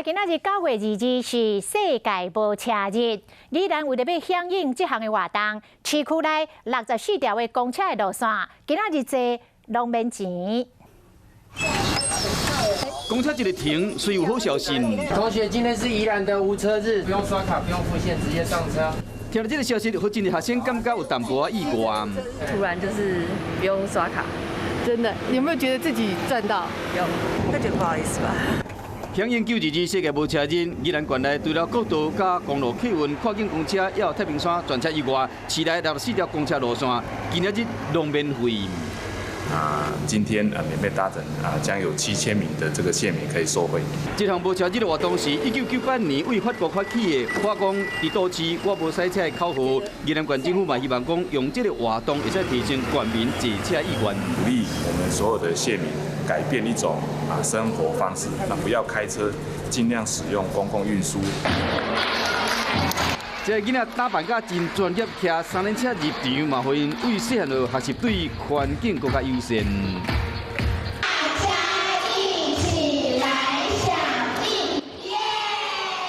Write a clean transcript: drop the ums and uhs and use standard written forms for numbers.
今仔日9月22是世界無車日，宜蘭為著欲響應這項的活動，市區內64條的公車的路線，今仔日坐攏免錢。公車一个停，雖有好消息。同學，今天是宜蘭的無車日，不用刷卡，不用付現，直接上車。聽著這个消息，好真濟學生感覺有淡薄仔意外。突然就是不用刷卡，真的，有沒有覺得自己賺到？有，會覺得不好意思吧。響應922世界無車日，宜蘭縣內除了國道佮公路客運跨境公車，還有太平山專車以外，市內64條公車路線，今仔日攏免費。啊，今天免費搭乘啊，將有7000名的這個縣民可以受惠。這項無車日的活動是1998年為法國發起的，發講佇都市我無駛車的口號。宜蘭縣政府嘛希望講用這个活動，會使提升縣民坐車意願。鼓勵我們所有的縣民改變一種生活方式，那不要開車，盡量使用公共運輸。這个囡仔打扮甲真專業，騎三輪車入場嘛，予𪜶為細漢就學習對環境閣較友善。